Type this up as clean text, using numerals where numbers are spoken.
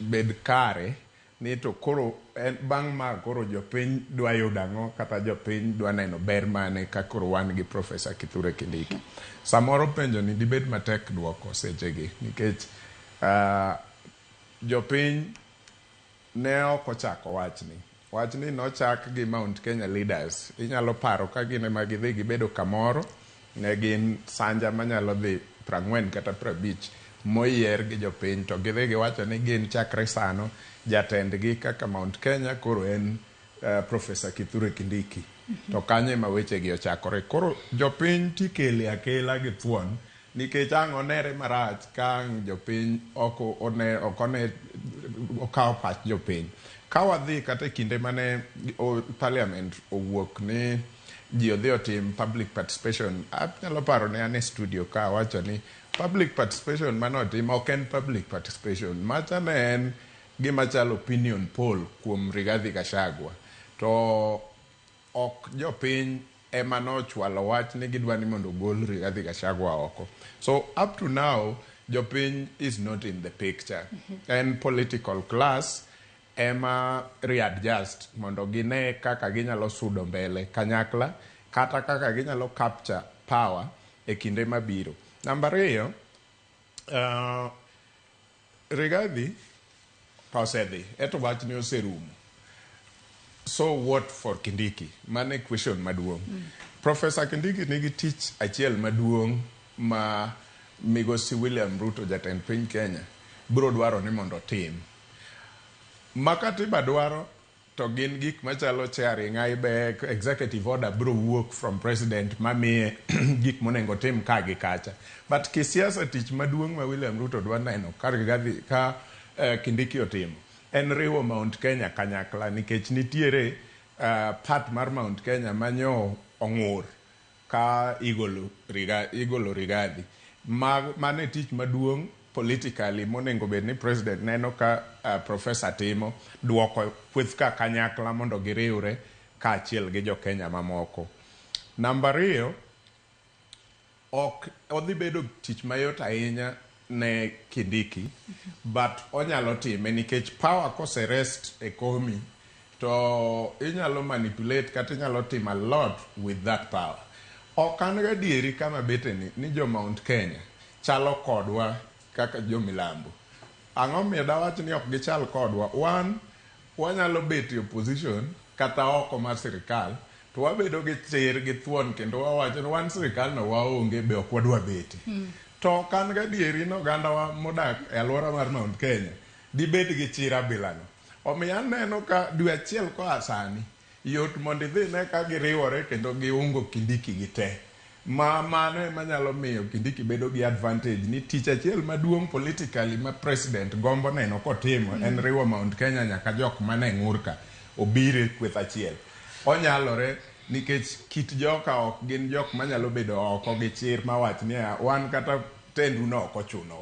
bed kare ni to koro en bang' ma koro jopiny dwa yudo ang'o kata jopiny dwa neno ber mane ka koro wan gi Professor Kithure Kindiki. Samoro penjo ni dibed matek duoko sechegi nikech jopiny ne ok ochako wachni. Wachni nochak gi Mount Kenya leaders. Inyalo paro ka gin ema gidhi gibedo kamoro, ne gin sanja manyalo dhi 40 kata 50 moyier gi jopiny to gidhi giwacho ni gin chakre sano jatendgi kaka Mount Kenya koro en Professor Kithure Kindiki. To kanyo ema wechegi ochakore. Koro jopiny tikele akela gi thuon nikech ang' onere marach ka ang' jopiny ok one ok one okawo pach jopiny. Ka wadhi kata e kinde mane parliament owuok ni ji odhi otim public participation, anyalo paro ne an e studio ka awacho ni public participation manotim ok en public participation. Macha ne en gima chalo opinion poll kuom Rigathi Gachagua. To ok jopiny ema nochwalo wach ni gidwa ni mondo ogol Rigathi Gachagua oko. So up to now, jopiny is not in the picture. En political class ema readjust mondo gine kaka ginyalo sudo mbele kanyakla kata kaka ginyalo capture power e kinde mabiro. Namba ariyo, Rigathi osedhi, eto wachne oserumo. So what for Kindiki? Mano e question maduong'. Professor Kindiki nigi tich achiel maduong' ma migosi William Ruto jatend piny Kenya biro dwaro ni mondo otim. Ma katiba dwaro to gin gik machalo chairing IBEC, executive order biro wuok from president mamiye gik monego otim ka gi kacha. But kisiasa tich maduong' ma William Ruto dwa neno ka Rigathi ka Kindiki otimo en riwo Mount Kenya kanyakla nikech nitiere part mar Mount Kenya manyo ong'ur ka igolo igolo Rigathi. Mano e tich maduong' politically monego bed ni president neno ka professor timo duoko kweth ka kanyakla mondo giriwre kaachiel gi jo Kenya mamoko. Namba ariyo, ok odhi bedo tich mayot ahinya ne Kindiki but onyalo time nikech power kose rest e komi to inyalo manipulate kata inyalo timo a lot with that power. Ok an gadieri kama beteni ni jo Mount Kenya chalo kodwa kaka jo Milambo. Ang'o miyo dawach ni ok gichal kodwa? Wan wanyalo bet e opposition kata oko mar sirikal to wabedo gi chir gi thuon kendo wawacho ni wan sirikal no waonge be ok wadwa bete. To ok an gadieri ni ogandawa modak e alwora mar Mount Kenya dibed gi chir abilano. Omiyo aneno ka dwe achiel koa sani yot mondo idhi ine ka giriwore kendo giungo Kindiki gi te. Ma mano ema nyalo miyo Kindiki bedo gi advantage ni tich achiel maduong' politically ma president gombo neno kotimo en riwo Mount Kenya nyaka jok mane ng'ur ka obire kweth achiel. Onyalore nikech kit joka ok gin jok manyalo bedo oko gi chir mawach niya wan kata tendu no ok ochunowa.